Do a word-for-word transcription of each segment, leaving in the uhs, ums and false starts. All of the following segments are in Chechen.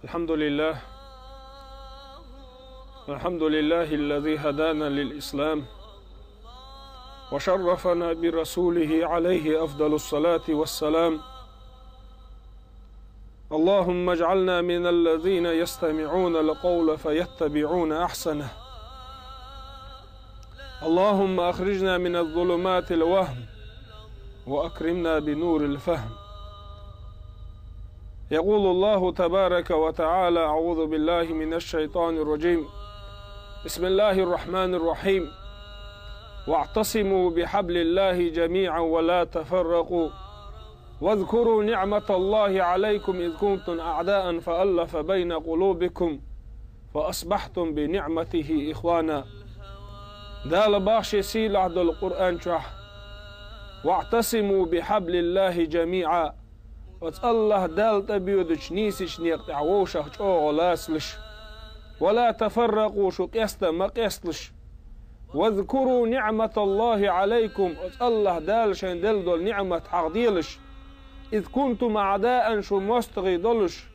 الحمد لله. الحمد لله الذي هدانا للإسلام وشرفنا برسوله عليه أفضل الصلاة والسلام. اللهم اجعلنا من الذين يستمعون القول فيتبعون أحسنه. اللهم أخرجنا من الظلمات الوهم وأكرمنا بنور الفهم. يقول الله تبارك وتعالى: أعوذ بالله من الشيطان الرجيم. بسم الله الرحمن الرحيم. واعتصموا بحبل الله جميعا ولا تفرقوا واذكروا نعمة الله عليكم إذ كنتم أعداء فألف بين قلوبكم فأصبحتم بنعمته إخوانا. Дала бахше сийлахь долу Къуръан чохь: «واعتصموا بحبل الله جميعا». Оцу Аллах Дала тӀебоьдучу нийсачу некъа тӀехь вовшах чӀогӀа лацалаш. «ولا تفرقوا», шу къеста ма къесталаш. «واذكروا نعمة الله عليكم», оцу Аллах Дала шайн делла долу ниъмат хьахделаш. «إذ كنتم أعداء», шу мостагӀий долуш.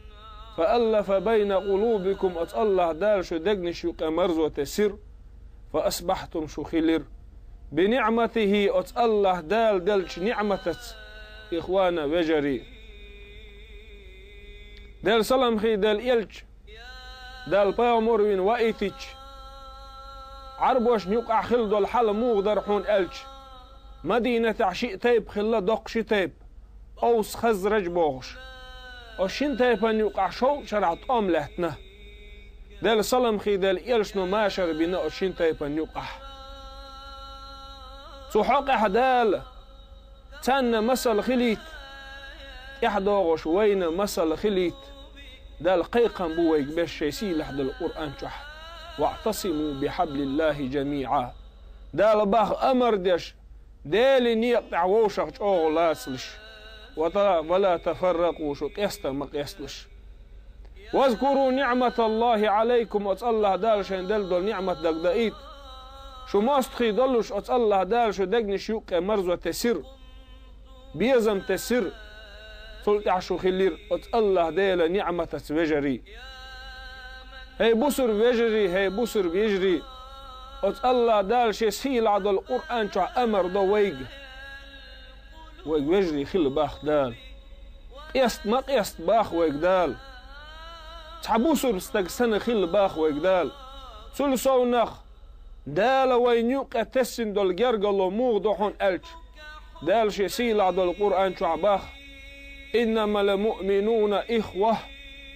«فألف بين قلوبكم», оцу Аллах Дала шу дегнаш юккъе марзо тесира. «فأصبحتم», шу хилира. «بنعمته», оцу Аллах Дала деллачу ниъматаца, «إخوانا», вежарий. Делан салам хуьлда элча, Дала пайхамар вина ваийтича, Ӏарбошна юкъахь хилла долу хьал муха дара хьуна аьлча, Мадинатехь шиъ тайпа хилла, доккха ши тайпа, Овс, Хазраж бохуш. Оцу шина тайпана юкъахь шовзткъа шарахь тӀом лаьттина. Делан салам хуьлда элчано машар бина оцу шина тайпана юкъахь. Цу хьокъехь Дала царна масал хилийта, тӀаьхьадогӀуш вайна масал хилийта, Дала кхайкхам бу вайга беш шайн сийлахь долу Къуръан чохь: «واعتصموا بحبل الله جميعا». Дала баха амар деш, Делан некъа тӀехь вовшах чӀогӀа лацалаш. «ولا تفرقوا», шу къеста ма къесталаш. «واذكروا نعمة الله عليكم», оцу Аллах Дала шайн делла долу ниъмат дагадаийта. Шу мостагӀий долуш, оцу Аллах Дала шу дегнаш юккъе марзо тесира, безам тесира. Цул тӀаьхьа шу хилира оцу Аллах Делан ниъматаца вежарий. ХӀей бусурба вежарий, хӀей бусурба йижарий, оцу Аллах Дала шен сийлахь долу Къуръан чохь амар до вайга. Вайга вежарий хила баха Дала. Къеста ма къеста баха вайга Дала. Цхьа бусурба стаг санна хила баха вайга Дала. Цул совнах Дала вайна юккъе тесна долу гергарло муха ду хьуна аьлча, Дала шен сийлахь долу Къуръан чохь баха: «إنما المؤمنون إخوة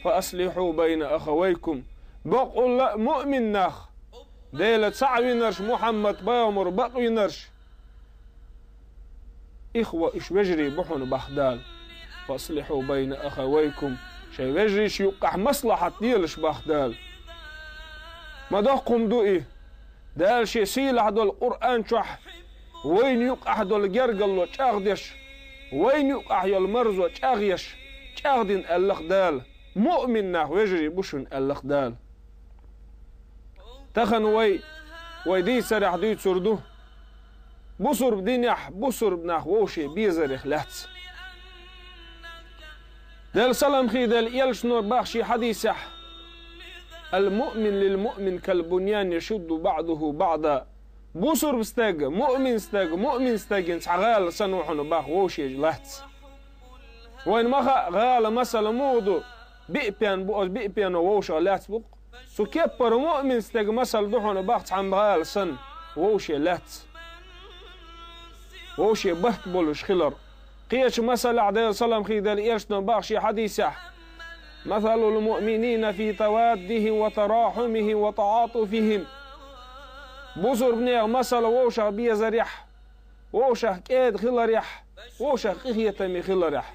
فأصلحوا بين أخويكم». Бакъулла а муъмин нах, Дела цхьаъ винарш, Мухьаммад пайхамар бакъ винарш, «إخوة», уьш вежарий бу хьуна баха Дала. «فأصلحوا بين أخويكم», шайн вежарийн юккъехь маслахьат делаш баха Дала. Ма доккха хӀума ду и. Дала шен сийлахь долу Къуръан чохь вайна юккъехь долу гергарло чӀагӀдеш, вайна юккъехь йолу марзо чӀагӀъеш, чӀагӀдина аьлла-кх Дала, муъмин нах вежарий бу шуна аьлла-кх Дала. Тахана вай, вай дийцарехь дуьйцур ду бусурба динехь бусурба нах вовшийн безарех лаьцна. Делан салам хуьлда элчано баха шен хьадисехь: «المؤمن للمؤمن كالبنيان يشد بعضه بعضا». Бусурба стаг, муъмин стаг, муъмин стагана цхьа гӀала санна ву хьуна баха вовшех лаьцна. Вайна ма хаьа гӀала масала муха ду, биъ пен бу, оцу биъ пено вовшах лаьцна бу-кх. Цу кеппара муъмин стеган масал ду хьуна баха цхьана гӀала санна, вовше лаьцна. Вовше барт болуш хилар. Кхечу масалехь Делан салам хуьлда элчано баха шен хьадисехь: «مثل المؤمنين في توادهم وتراحمهم وتعاطفهم». Бусурба нехан масал вовшах безарехь, вовшах кӀеда хиларехь, вовшах къинхетаме хиларехь.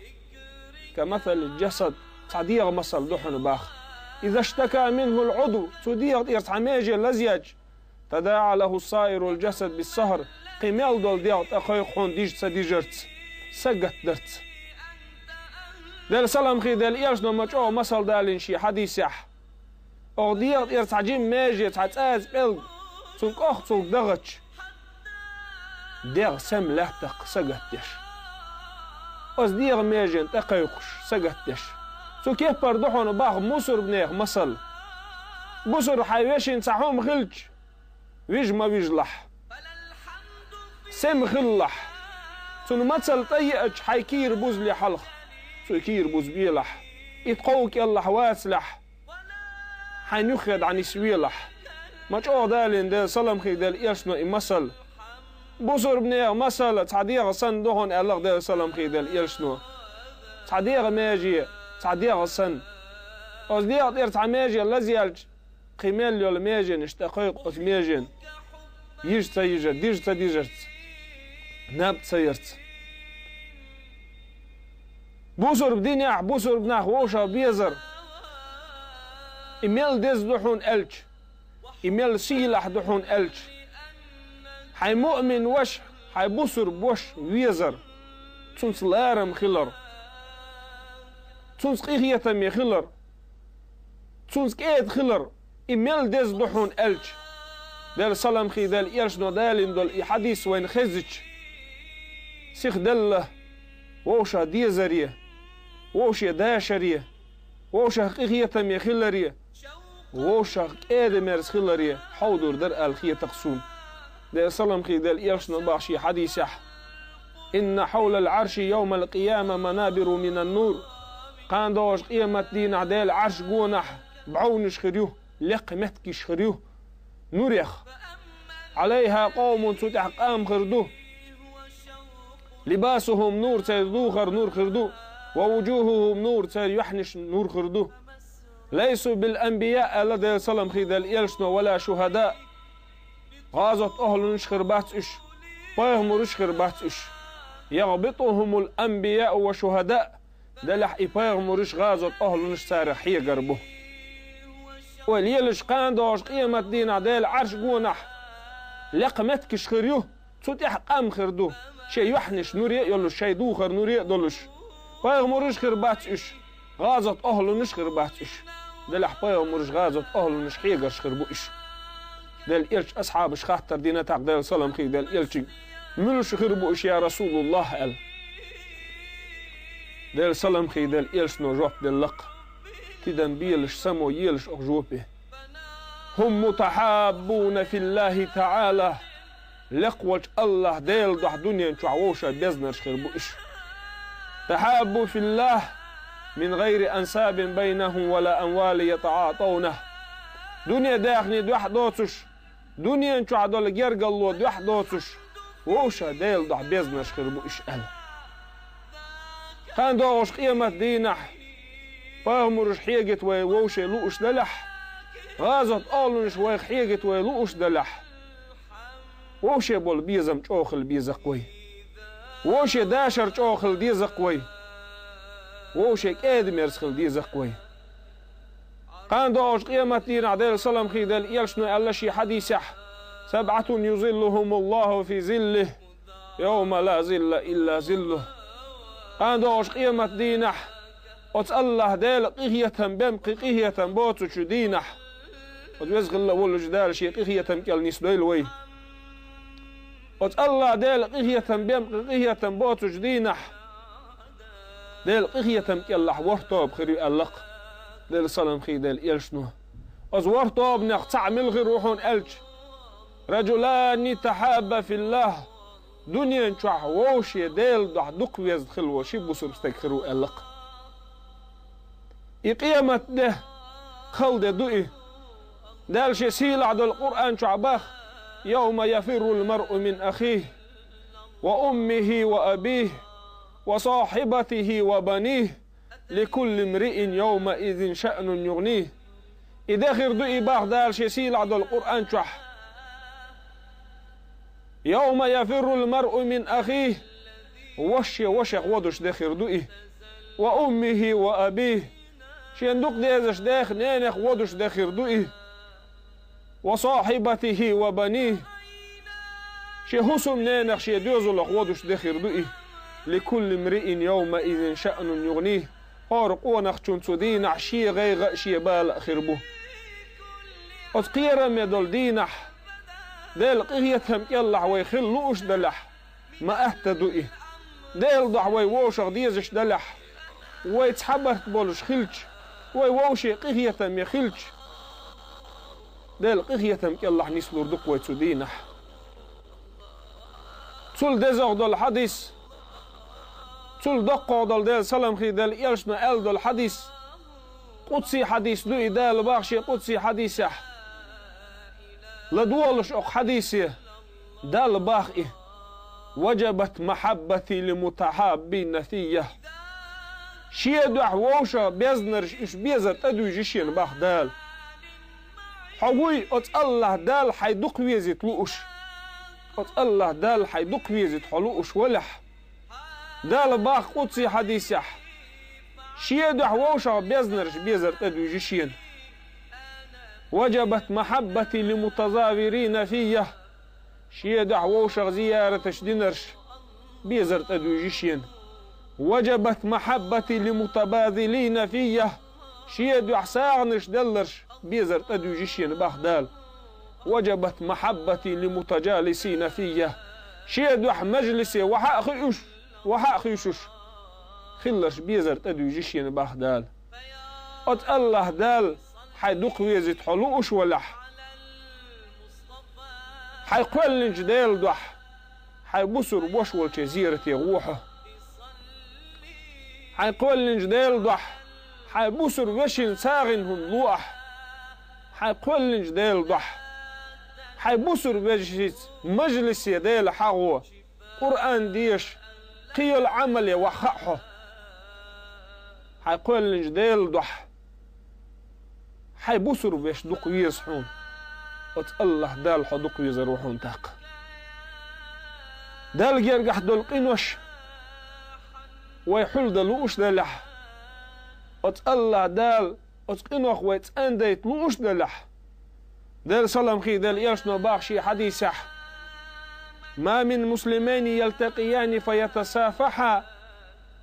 «كمثل الجسد», цхьа дегӀан масал ду хьуна баха. «إذا اشتكى منه العضو», цу дегӀа тӀера цхьа меже лазъеча, «تداعى له سائر الجسد بالسهر», кхин мел долу дегӀ тӀекхойкху хьуна дижа ца дижарца, сагатдарца. Делан салам хуьлда элчано ма чӀогӀа масал далийна шен хьадисехь. Оха дегӀа тӀера цхьа жима меже, цхьа цӀаза пӀелг, цунна кӀохцул дахча, дегӀ сема лаьтта-кх сагатдеш. Оцу дегӀан меженна тӀекхойкхуш сагатдеш. Цу кеппара ду хьуна боху бусурбанех масал. Бусурба хьайн вешин цхьа хӀума хилча, вижа ма вижалахь. Сема хилалахь. Цунна мацалла тӀаеача хьайн кийра бузале хьалха, цу кийра буза белахь. И тхов кӀелахь вацалахь, хьайн юххе дӀанисвелахь. Ма чӀогӀа далийна Делан салам хилла Делан элчано и масал. Бусурбанех масал цхьа дегӀ санна ду хьуна аьлла Делан салам хилла Делан элчано. Цхьа дегӀ меже, цхьа дегӀ санна. Оцу дегӀа тӀера цхьа меже лазаелча, кхин мел йолу меженаш тӀе кхойкху оцу меженан. Йижа ца йижар, дижа ца дижарца, наб ца ярца. Бусурба динехь, бусурба нах вовшах безар. И мел деза ду хьуна аьлча, и мел сийлахь ду хьуна аьлча, хьайн муъмин ваша, хьайн бусурба ваша везар, цунца ларам хилар, цунца къинхетаме хилар, цунца кӀеда хилар, и мел деза ду хьуна аьлча, Делан салам хилла Делан элчано далийна долу и хьадис вайна хезча, сиха делла вовшах дезаре, вовше дашаре, вовшах къинхетаме хиларе, вовшах кӀедамерза хиларе хьовдур дара аьлла хета-кх суна. Делан салам хилла Делан элчано боху шен хьадисехь: «Инна хьавлал Ӏарши йовмал къияма манабиру минан нур». Кхана догӀучу къематан дийнахь Делан Ӏарш гонахь бӀовнаш хир ю, лекха меттигаш хир ю нурех. Ӏалайхьа къовмун, цу тӀехь къам хир ду. Либасухум нур, церан духар нур хир ду. Ва вужухухум нур, церан юьхьанаш нур хир ду. Лайсу бил анбия, аьлла Делан салам хилла Делан элчано, вала шухада. ГӀазот охьлунаш хир бац уьш, пайхамараш хир бац уьш. Ягъбитухумул анбияу ва шухада. Делахь и пайхамараш, гӀазот охьлунаш царах хьегар бу. Ой, лелаш кхана догӀуш къематан дийнахь Делан Ӏарш гонахь лекха меттигаш хир ю, цу тӀехь къам хир ду, шайн юьхьанаш нуре а йолуш, шайн духар нуре а долуш. Пайхамараш хир бац уьш, гӀазот охьлунаш хир бац уьш. Делахь пайхамараш, гӀазот охьлунаш хьегарш хир бу уьш. Делан элча асхьабаш хаттар дина тӀаккха Делан салам хилла Делан элчанга: «Муьлш хир бу уьш, я Расулуллах?» – аьлла. Делан салам хилла Делан элчано жоп делла-кх: «Тидам белаш, само елаш оха жопе. Хум мутахьаббуна филлахи таӀала». Лекха волчу Аллах Делан дуьхьа дуьнен чохь вовшах безнарш хир бу уьш. «Тахьаббу филлах мин гӀайри ансабин байнахум ва ла амвали ятаӀатӀавна». Дуьне даьхни дуьхьа доцуш, дуьнен чохь долу гергарло дуьхьа доцуш, вовшах Делан дуьхьа безнарш хир бу уьш аьлла. Кхана догӀуш къематан дийнахь пайхамараш хьегийта вай вовше лууш делахь, гӀазот охьлунаш вайх хьегийта вай лууш делахь, вовше болу безам чӀогӀа хила беза-кх вай. Вовше дашар чӀогӀа хила деза-кх вай. Вовше кӀедамерза хила деза-кх вай. Кхана догӀучу къематан дийнахь Делан салам хилла Делан элчано аьлла шен хьадисехь: «СабӀатун юзиллухумуллаху фи зиллих, йовма ла зилла илла зиллух». Кхана догӀучу къематан дийнахь, оцу Аллах Делан къинхетам бен кхин къинхетам боцучу дийнахь, оцу веза хилла волчу Дала шен къинхетам кӀел нисдойла вай. Оцу Аллах Делан къинхетам бен кхин къинхетам боцучу дийнахь, Делан къинхетам кӀелахь ворхӀ тоба хир ю аьлла-кх Делан салам хилла Делан элчано. Оцу ворхӀ тобанех цхьаъ мила хир ву хьуна аьлча: «Раджулани тахьабба филлах». Дуьнен чохь вовше Делан дуьхьа дукха везна хилла волу ши бусурба стаг хир ву аьлла-кх. И къематде хала де ду и. Дала шен сийлахь долу Къуръан чохь боху: «Йовма яфиррул маръу мин ахих, ва уммихи, ва абих, ва сахьибатихи, ва баних, ликулли мриин йовмаизин шаънун югӀних». И де хир ду и боху Дала шен сийлахь долу Къуръан чохь. «Йовма яфиррул маръу мин ахих». Ваша шен вашех водуш де хир ду и. «Ва уммихи ва абих». Шен дукха дезаш дех, ненех водуш де хир ду и. «Ва сахьибатихи ва баних». Шен хӀусамненах, шен доьзалах водуш де хир ду и. «Ликулли мриин йовмаизин шаънун югӀних». ХӀора къонахчун цу дийнахь шен гӀайгӀа а, шен бала а хир бу. Оцу кхераме долу дийнахь Делан къинхетам кӀелахь вай хила лууш делахь, ма атта ду и. Делан дуьхьа вай вовшах дезаш делахь, Вай цхьабарт болуш хилча, вай вовше къинхетаме хилча, Делан къинхетам кӀелахь нислур ду-кх вай цу дийнахь. Цул дезагӀа долу хьадис, цул доккхагӀа долу, Делан салам хилла Делан элчано аьлла долу хьадис, къудси хьадис ду и, Дала боху шен къудси хьадисехь. ЛадогӀалаш окху хьадисе, Дала боху и: «Ваджабат махьаббати лимутахьаббина фийя». Шен дуьхьа вовшах безнарш уьш безар тӀедуьйжу шена боху Дала. Хьо вуй оцу АллахӀ Дала хьайн дукха везийта лууш. Оцу АллахӀ Дала хьайн дукха везийта хьо лууш валахь. Дала боху къудси хьадисехь: «Шен дуьхьа вовшах безнарш безар тӀедуьйжу шена». «Ваджабат махьаббати лимутазавирина фийя». Шен дуьхьа вовшах зияраташ динарш безар тӀедуьйжу шена. «Ваджабат махьаббати лимутабазилина фийя». Шен дуьхьа сагӀанаш делларш безар тӀедуьйжу шена боху Дала. «Ваджабат махьаббати лимутаджалисина фийя». Шен дуьхьа мажлисе вахьа а хуьуш, вахьа а хуьйшуш хилларш безар тӀедуьйжу шена боху Дала. Оцу АллахӀ Дала хьайн дукха везийта хьо лууш валахь, хьайн кхоьллинчу Делан дуьхьа хьайн бусурба ваша волчу зерате гӀо хьо. Хьайн кхоьллинчу Делан дуьхьа хьайн бусурба вешин сагӀина хӀума ло ахь. Хьайн кхоьллинчу Делан дуьхьа хьайн бусурба вешица мажлисе Дела хьагӀо, Къуръан деша, кхин йолу Ӏамале вахьа хаьа хьо. Хьайн кхоьллинчу Делан дуьхьа хьайн бусурба веш дукха веза хьуна. Оцу АллахӀ Дала хьо дукха везар ву хьуна тӀаккха. Далла гергахь долу къинош вай хьулдан лууш делахь, оцу АллахӀ Дала оцу къинойх вай цӀандайта лууш делахь, Делан салам хилла Делан элчано боху шен хьадисехь: «Ма мин муслимайни ялтакъияни фаятасафахьа,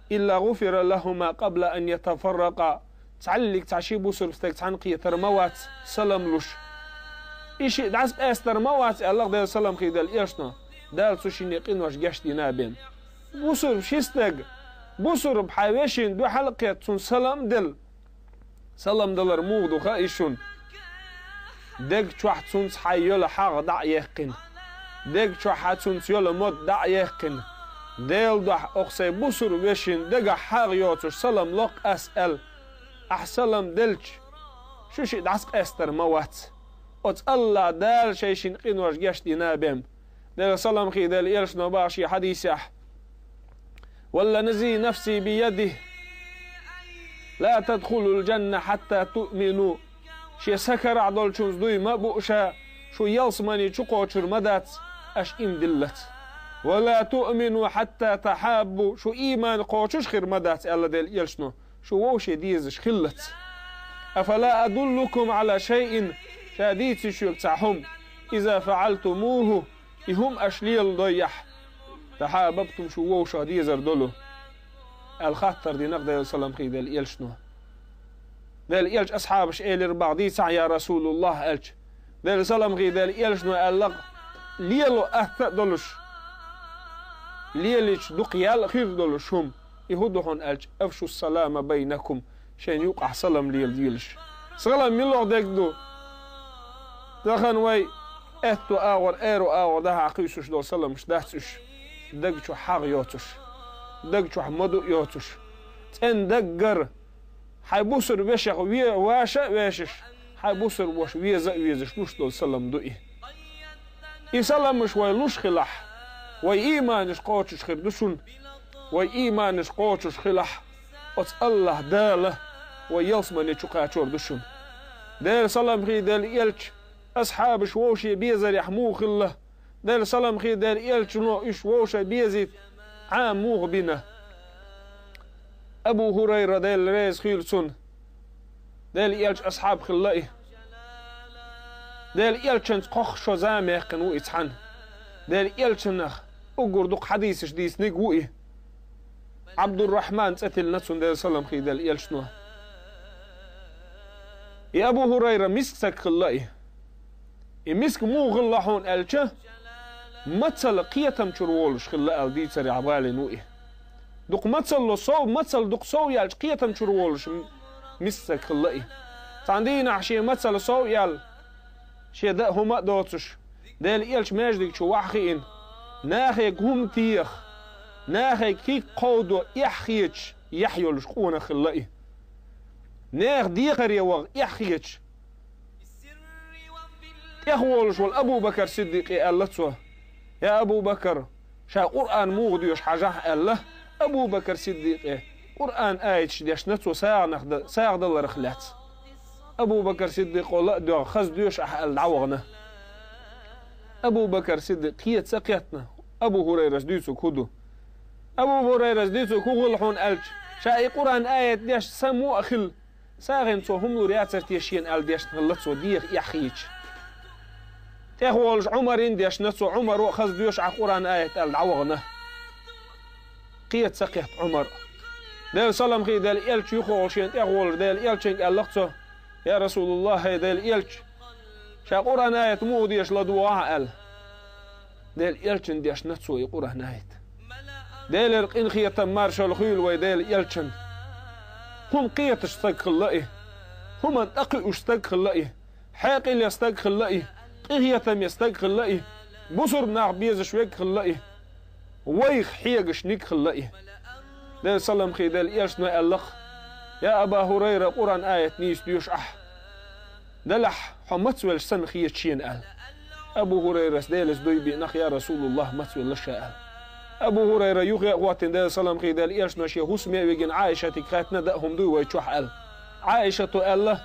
илла гӀуфира лахӀума къабла ан ятафарракъа». Цхьаллиг цхьа ши бусурба стаг цхьаьнакхетар ма вац салам луш. И шиъ дӀасакъаьстар ма вац, аьлла Делан салам хилла Делан элчано, Дала цу шинне къинош гечдина бен. Бусурба ши стаг бусурба хьайн вешин дуьхьал а кхетта, цунна салам а делла. Салам далар муха ду хаьий шуна? Дег чохь цунца хьайн йолу хьагӀ дӀа а яьккхина, дег чохь хьан цунца йолу мод дӀа а яьккхина, Делан дуьхьа оха сайн бусурба вешин дегахь хьагӀ йоцуш салам локх ас аьлла, ахь салам делча, шу шиъ дӀасакъаьстар ма вац. Оцу АллахӀ Дала шайн шин къинош гечдина бен. Делан салам хилла Делан элчано боху шен хьадисехь: «Валлази нафси биядихӀ, ла тадхулул джанна хьатта туъмину». Шен са карахь долчунца дуй ма буу ша, шу ялсамани чу кхочур ма дац, аша ийман диллалц. «Ва ла туъмину хьатта тахьаббу», шу ийман кхочуш хир ма дац, аьлла Делан элчано, шу вовше дезаш хиллалц. «Афала адуллукум Ӏала шайъин», ша дийций шуьга цхьа хӀума, «иза фаӀалтумухӀу», и хӀума аша леладойяхь, «тахьабабтум», шу вовшах дезар долу, аьлла хаттар дина Делан салам хилла Делан элчано. Делан элча асхьабаш элира боху: «Дийцахь, я РасулуллахӀ», аьлча, Делан салам хилла Делан элчано аьлла: «Лело атта а долуш, лелийча дукха ял а хир долуш хӀума». И хӀун ду хьуна аьлча: «Афшус салама байнакум», шайна юкъахь салам леладелаш. Салам муьлха дерг ду? Тахана вай аьтту агӀор, аьрру агӀор дӀахьа кхуьйсуш долу саламаш дац уьш, даг чохь хьагӀ йоцуш, даг чохь модо а йоцуш, цӀена даггара, хьайн бусурба вешех ве-, ваша а вешаш, хьайн бусурба ваша веза а везаш луш долу салам ду и. И саламаш вай луш хилахь, вай ийманаш кхочуш хир ду шуна. Вай ийманаш кхочуш хилахь, оцу АллахӀ Дала вай ялсамани чу кхачор ду шуна. Делан салам хилла Делан элча асхьабаш вовше безарехь муха хилла? Делан салам хилла Делан элчано уьш вовше безийта Ӏама муха бина? Абу ХӀурайра, Дела реза хуьлда цунна, Делан элчан асхьаб хилла и. Делан элчанца кхох шо зама яьккхина ву и цхьаьна. Делан элчанах уггар дукха хьадисаш дийцинарг ву и. Ӏабдуррахьман цӀе тиллина цунна, Делан салам хилла Делан элчано. И Абу ХӀурайра миска стаг хилла и. И миска муха хилла хьуна аьлча, мацалла кхетам чуьра волуш хилла аьлла дийцарехь валийна ву и. Дукха мацалло сов, мацалла дукха сов яьлча кхетам чура волуш м-, миска стаг хилла и. Цхьана дийнахь шен мацалла сов яьлла, шен дан а хӀума а доцуш, Делан элча маьждиг чу ваха хиъна, нахе хӀума теха, нахе кхин кховдо эхь хеташ, яхь йолуш къонах хилла и. Нехан декхаре ваха эхь хеташ, тӀехволуш волу Абу-Бакар Сиддикъе аьлла цо: «Я Абу-Бакар, ша Къуръан муха доьшу хьажахь», — аьлла. Абу-Бакар Сиддикъе Къуръан аяташ дешна цо сагӀанах дан, сагӀа даларх лаьцна. Абу-Бакар Сиддикъо ла а доьгӀна: «Хаза доьшу ахь», — аьлла, дӀавахана. Абу-Бакар Сиддикъ кхета ца кхетта, Абу ХӀурайрас дуьйцург хӀун ду? Абу ХӀурайрас дуьйцург хӀун хилла хьуна аьлча, ша и Къуръан аят дешна сама а хилла, сагӀина цо хӀума лур яцара те шена аьлла дешна хилла цо, деха эхь хеташ. ТӀехволуш Ӏумарна дешна цо, Ӏумаро а: «Хаза доьшу ахь Къуръан аят», — аьлла, дӀавахана. Кхета ца кхетта Ӏумар. Делан салам хилла Делан элча юхаволуш шена тӀехволуш Делан элчанга аьлла цо: «Я Расулаллах, хӀай Делан элча, ша Къуръан аят муха деша ладогӀахь», — аьлла. Делан элчанна дешна цо и Къуръан аят. Делера къинхетам, маршалла хуьлда вай Делан элчанна. ХӀума кхеташ стаг хилла и, хӀуманна тӀекхуьуш стаг хилла и, хьекъале стаг хилла и, къинхетаме стаг хилла и, бусурба нах безаш верг хилла и, вайх хьегаш ниг хилла и. Делан салам хилла Делан элчано аьлла-кх: «Я Аба ХӀурайра, Къуръан аят нийса доьшу ахь. Делахь хьо мацвелча санна хета шена», — аьлла. Абу ХӀурайрас Делаца дуй биъна-кх: «Я Расулаллах, мацвелла ша», — аьлла. Абу ХӀурайра юххе а хӀоттийна, Делан салам хилла Делан элчано шен хӀусаме а вигина, Ӏайшатига хаьттина: «Дан а хӀума дуй вай чохь?» — аьлла. Ӏайшато аьлла: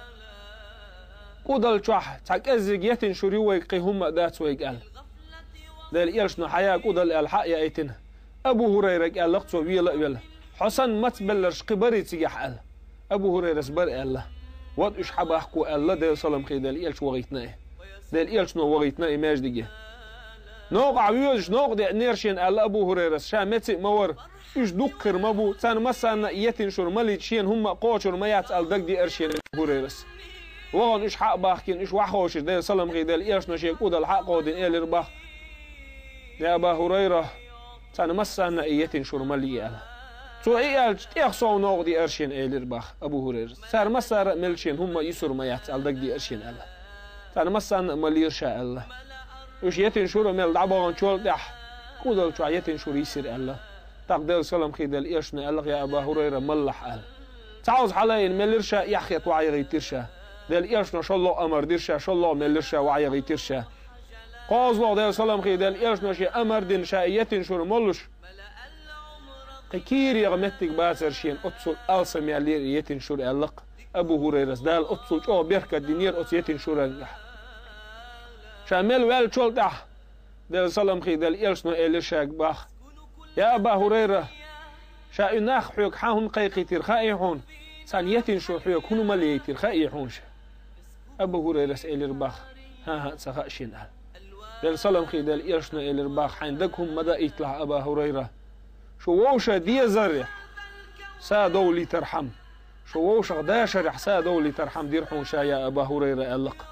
«КӀудал чохь цхьа кӀеззиг етин шура ю вайга, кхин хӀумма а дац вайга», — аьлла. Делан элчано: «Хьая кӀудал», — аьлла, хьа а яийтина. Абу ХӀурайрага аьлла-кх цо, вела а велла: «Хьо санна мацбелларш кхин барий цигахь?» — аьлла. Абу ХӀурайрас бара аьлла. «Вот уьш хьабахко», — аьлла, Делан салам хилла Делан элча вахийтина и. Делан элчано вахийтина и маьждиге. Новкъахь воьдуш новкъа деънера шена аьлла Абу ХӀурайрас, ша меца а ма вара, уьш дукха хир ма бу, царна массарна а етин шура малийча шена хӀумма а кхочур ма яц аьлла дагадеара шена Абу ХӀурайрас. Вахана уьш хьа а бахкина, уьш вахховшийча Делан салам хилла Делан элчано шен кӀудал хьа а кховдийна элира бах: «Я Аба ХӀурайра, царна массарна а и етин шура малий», — аьлла. Цо и аьлча, тӀех сов новкъа деъара шена элира бах Абу ХӀурайрас. Цара массара а мелча шена хӀумма а йисур ма яц аьлла дагадеара шена аьлла. Царна массарна а малийра ша аьлла. Уьш етин шура мел дӀабаханчул тӀаьхьа кӀудал чохь етин шура йисира аьлла. ТӀаккха Делан салам хилла Делан элчано аьлла-кх: «Я Аба ХӀурайра, маллахь», — аьлла. Цхьа хьалаайина мелира ша, эхь хетта вахьаяхийтира ша. Делан элчано шолгӀа амар дира ша, шолгӀа мелира ша, вахьаяхийтира ша. КхозлагӀа Делан салам хилла Делан элчано шен амар дина ша и етин шура молуш, кхин кийрагӀа меттиг бацара шена, оццул алсам яьллера и етин шура аьлла-кх Абу ХӀурайрас. Дала оццул чӀогӀа беркат динера оцу етин шурангахь. Ша мел ваьллачул тӀаьхьа Делан салам хилла Делан элчано элира шега бах: «Я Аба ХӀурайра, ша и нах хьоьга хьан хӀунда кхайкхийтира хаьий хьуна? Царна етин шура хьоьга хӀунда малаяйтира хаьий хьуна ша?» Абу ХӀурайрас элира бах: «ХӀан-хӀа, ца хаьа шена», — аьлла. Делан салам хилла Делан элчано элира бах: «Хьайн дага хӀума ма даийталахь, Аба ХӀурайра. Шу вовшийн дезарехь са довлийтархьама, шу вовшах дашарехь са довлийтархьама дира хьуна ша, я Аба ХӀурайра», — аьлла-кх.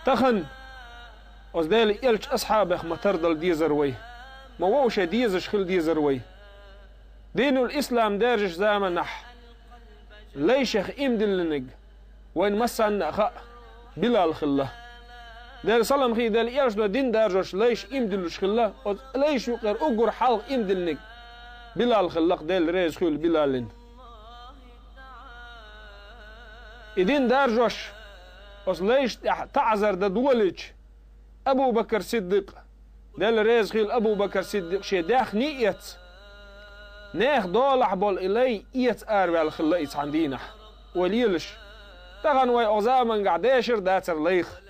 Тахана оцу Делан элчан асхьабех ма тардала дезара вай, ма вовшийн дезаш хила дезара вай. Динул ислам даьржачу заманахь лайшех ийман диллинарг вайна массарна а хаьа, Билал хилла. Делан салам хилла Делан элчано дин даржош лайш ийман диллуш хилла, оцу лайш юкъера уггар хьалха ийман диллинарг Билал хилла-кх, Дела реза хуьлда Билална. И дин даржош, оцу лайшна тӀехь таӀзар дан долийча, Абу Бакар Сиддикъ, Дела реза хилла Абу Бакар Сиддикъ, шен даьхни а эцна, нехан долахь болу и лай эца араваьлла хилла и цхьана дийнахь, вай лелаш. Тахана вай оцу замангахь дешар а дацара лайх.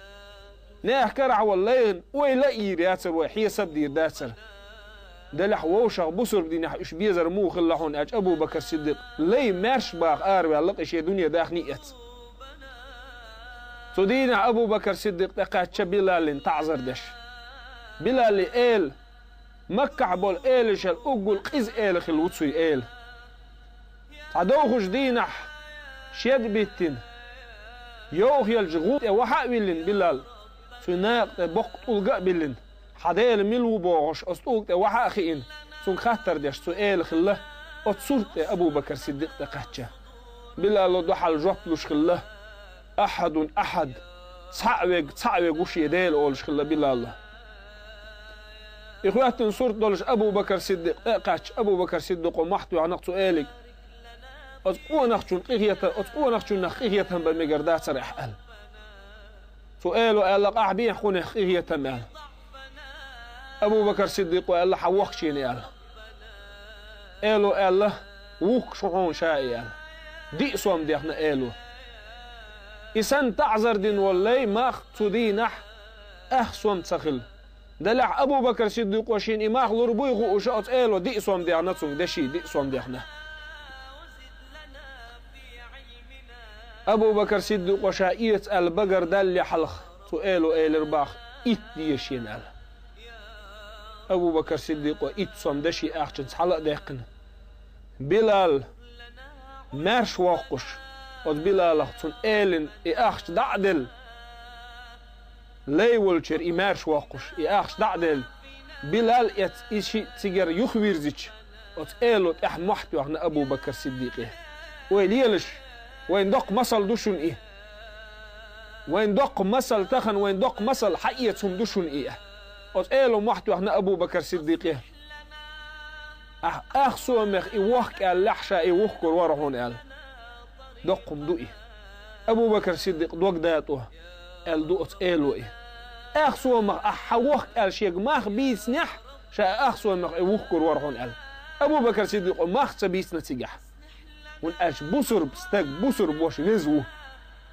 Нехан карахь волу лайна ойла а йийр яцара вай, хьесап а дийр дацара. Делахь вовшах бусурба динехь уьш безар муха хилла хьуна аьлча, Абу Бакар Сиддикъ лай маьрша баха араваьлла-кх и шен дуьне даьхни а эцна. Цу дийнахь Абу Бакар Сиддикъ тӀекхаьчча Билална таӀзар деш. Билале эла, Маккахь болу элашал уггар къиза эла хилла ву цуьнан эла. Цхьа довхачу дийнахь шед а биттина, йовхаеллачу гӀу тӀе вахьа а виллина Билал, цуьнан накъа тӀе боккха тӀулга а биллина, хьан Дела мила ву бохуш, оцу тӀулга тӀе вахьа а хиъна, Цунга хаттар деш цу эла хилла, оцу сурт тӀе Абу-Бакар Сиддикъ тӀе кхаьчча. Билало дуьхьал жоп луш хилла: «Ахьадун ахьад, цхьаъ вег, цхьаъ вег ву шен Дела», олуш хилла Билала. И хӀоьттина сурт долуш Абу-Бакар Сиддикъ тӀе а кхаьчча, Абу-Бакар Сиддикъо мохь тоьхна цу элиг: «Оцу къонахчун къинхетам, оцу къонахчунах къинхетам бан мегар дацара ахь», аьлла. Цу эло аьлла: «Ахь бехьа къонах къинхетам», аьлла. Абу-Бакар Сиддикъо аьлла: «Хьан воккхачуьнга», аьлла. Эло аьлла: «Вухкуш ву хьуна ша и», аьлла. Диъ сом дехна эло. И санна таӀзар дина волу лай мах цу дийнахь ах сом ца хилла. Делахь Абу-Бакар Сиддикъо шена и мах лур буй хууш, оцу эло диъ сом дехна цунга, деши диъ сом дехна. Абу-Бакар Сиддикъо ша эца аьлла багар далле хьалха, цу эло элира боху: «Итт деза шена», аьлла. Абу-Бакар Сиддикъо итт сом деши ахчанца хьала а даьккхина. Билал маьрша воккхуш, оцу Билалах цунна элина и ахча дӀа а делла, лай волчуьра и маьрша воккхуш, и ахча дӀа а делла, Билал эцна и шиъ цигара юхавирзича, оцу эло тӀехь мохь тоьхна Абу-Бакар Сиддикъе: «Вай лелаш, вайн доккха масал ду шуна и. Вайн доккха масал тахана, вайн доккха масал хьаэца хӀума ду шуна и». Оцу эло мохь тоьхна Абу-Бакар Сиддикъе: «Ахь ах сомах и вохка аьллехь, ша и вухкур вара хьуна», аьлла. «Доккха хӀума ду и. Абу-Бакар Сиддикъ дог датӀо», аьлла ду оцу эло и. «Ах сомах ахь хьан вохка аьлла шега мах бийцинехь, ша ах сомах и вухкур вара хьуна», аьлла. Абу-Бакар Сиддикъо мах ца бийцина цигахь. ХӀунда аьлча бусурба стаг бусурба ваша веза ву.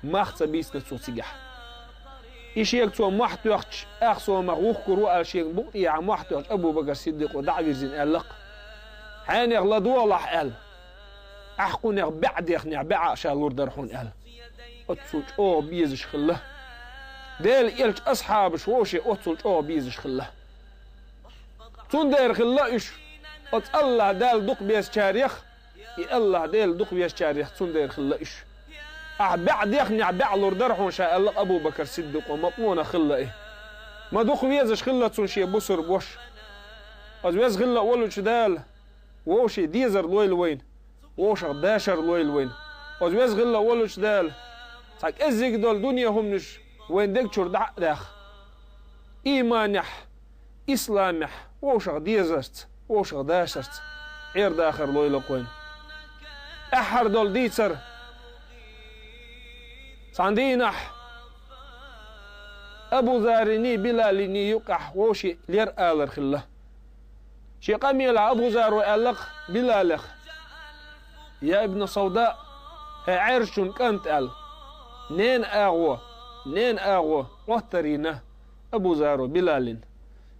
Мах ца бийцина цо цигахь. И шега цо мохь тоьхча, ах сомах вухкур ву аьлла шега букъа тӀехьа мохь тоьхча, Абу-Бакар Сиддикъо дӀа а вирзина аьлла-кх: «Хьенех ладогӀалахь», аьлла. «Ахь кхунех бӀе дехнехь, бӀе а ша лур дара хьуна», аьлла. Оццул чӀогӀа безаш хилла. Делан элчан асхьабаш вовше оццул чӀогӀа безаш хилла. Цундела хилла уьш оцу АллахӀ Далла дукха безачарех, и АллахӀ Дела дукха везачарех цундела хилла уьш. «Ахь бӀе дехнехь, бӀе лур дара хьуна ша», аьлла Абу-Бакар Сиддикъо, ма къонах хилла и. Ма дукха везаш хилла цунна шен бусурба ваша. Оцу веза хилла а волчу Дала вовшийн дезар лойла вайна, вовшах дашар лойла вайна. Оцу веза хилла а волчу Дала цхьа кӀеззиг долу дуьне хӀуманаш вайн дег чуьра дӀа а даха, ийманехь, исламехь, вовшах дезарца, вовшах дашарца Ӏер-дахар лойла-кх вайна. ТӀаьххьара долу дийцар: цхьана дийнахь Абу Зариний, Билалиний юкъахь вовшийн лер-алар хилла. Шен къамелехь Абу Заро аьлла-кх Билалех: «Я ибн Савда, хӀай Ӏаьржачун кӀант», аьлла. Ненан агӀо, ненан агӀо Ӏоттар йина Абу Заро Билалина.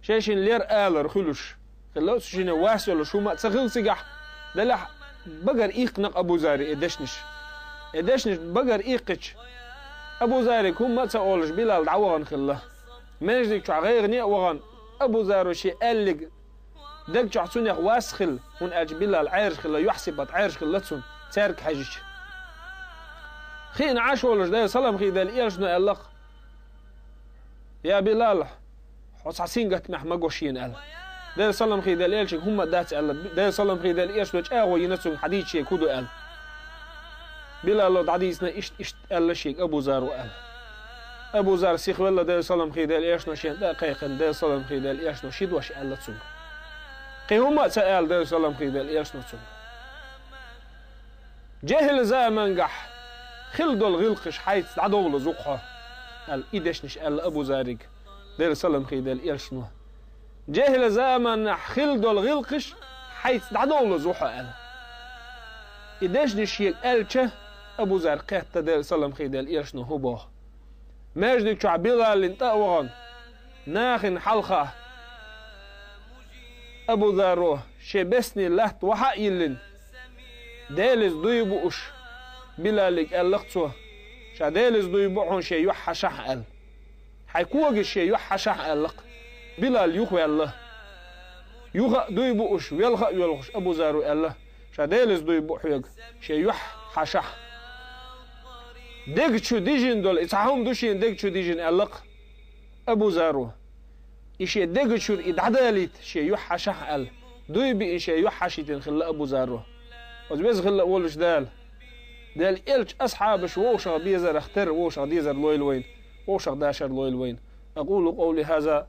Шайшинна лер-алар хуьлуш хилла, цу шинна вас йолуш хӀума а ца хилла цигахь, делахь багара иккхина-кх Абу Зари и дешнаш. И дешнаш багара иккхича, Абу Зарига хӀумма а ца олуш, Билал дӀавахана хилла. Маьждиг чохь гӀайгӀане а вахана, Абу Заро шен аьллиг даг чохь цунех вас хилла, хӀунда аьлча Билал Ӏаьржа хилла, юьхь-сибат Ӏаьржа хилла цунна, цаьрга хьаьжча. Хиъна Ӏаш волуш, Делан салам хийла элчано аьлла-кх: «Я Билал, хьо цхьа сингаттамехь ма го шена», аьлла. Делан салам хийла элчанга хӀумма а дац аьлла, Делан салам хийла элчано чӀагӀо йина цунга, хьадийца шега хӀун ду аьлла. Билало дӀадийцина, иштта-иштта аьлла шега Абу Заро аьлла. Абу Зар сихвелла, Делан салам хийла элчано шена тӀе а кхайкхина, Делан салам хийла элчано ши дош аьлла цунга. Кхин хӀумма а ца аьлла Делан салам хийла элчано цунга. «ЖехӀил замангахь хилла долу гӀиллакхаш хьайца дӀадовлаза ву-кх хьо», аьлла, и дешнаш аьлла Абу Зарига Делан салам хийла элчано. «ЖехӀил заманахь хилла долу гӀиллакхаш хьайца дӀадовлаза ву хьо», аьлла. И дешнаш шега аьлча, Абу Зар кхетта, Делан салам хийла элчано хӀун боху. Маьждиг чохь Билалина тӀе а вахана, нахана хьалха Абу Заро шен бесни латта вахьа а йиллина, Делаца дуй бууш, Билалига аьлла-кх цо: «Ша Делаца дуй бу хьуна шен юьхь хьашахь», аьлла. «Хьайн когаш шен юьхь хьашахь», аьлла-кх. Билал юхаваьлла. Юха а дуй бууш, велха а воьлхуш, Абу Заро аьлла: «Ша Делаца дуй бу хьоьга шен юьхь хьашахь». Дега чу дижина долу и цхьа хӀума ду шена дега чу дижина, аьлла-кх Абу Заро. И шен дега чуьра и дӀадалийта шен юьхь хьашахь аьлла, дуй биъна шоай юхь хьашийтина хилла Абу Зарро. Оцу веза хилла а волуш Дала, Делан элча асхьабаш вовшах безарах тера, вовшах дезар лойла вайна, вовшах дашар лойла вайна. أقول قولي هذا،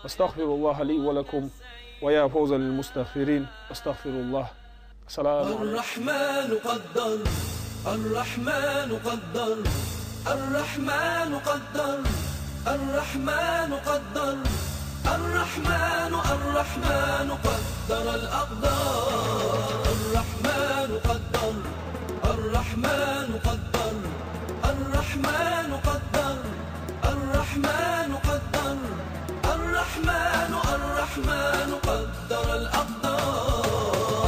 أستغفر الله لي ولكم، ويا فوز للمستغفرين، أستغفر الله. السلام عليكم. الرحمن قدر، الرحمن قدر، الرحمن قدر، الرحمن قدر، الرحمن، الرحمن قدر الأقدار. الرحمن قدر، الرحمن قدر، الرحمن قدر، الرحمن قدر، الرحمن، الرحمن قدر الأقدار.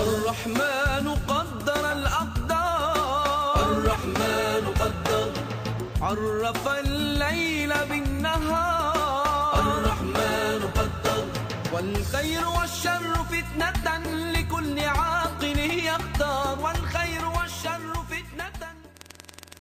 الرحمن قدر الأقدار. الرحمن قدر. عرف الليل بالنهار. الرحمن قدر. والخير والشر فتنة لكل عاقل يختار.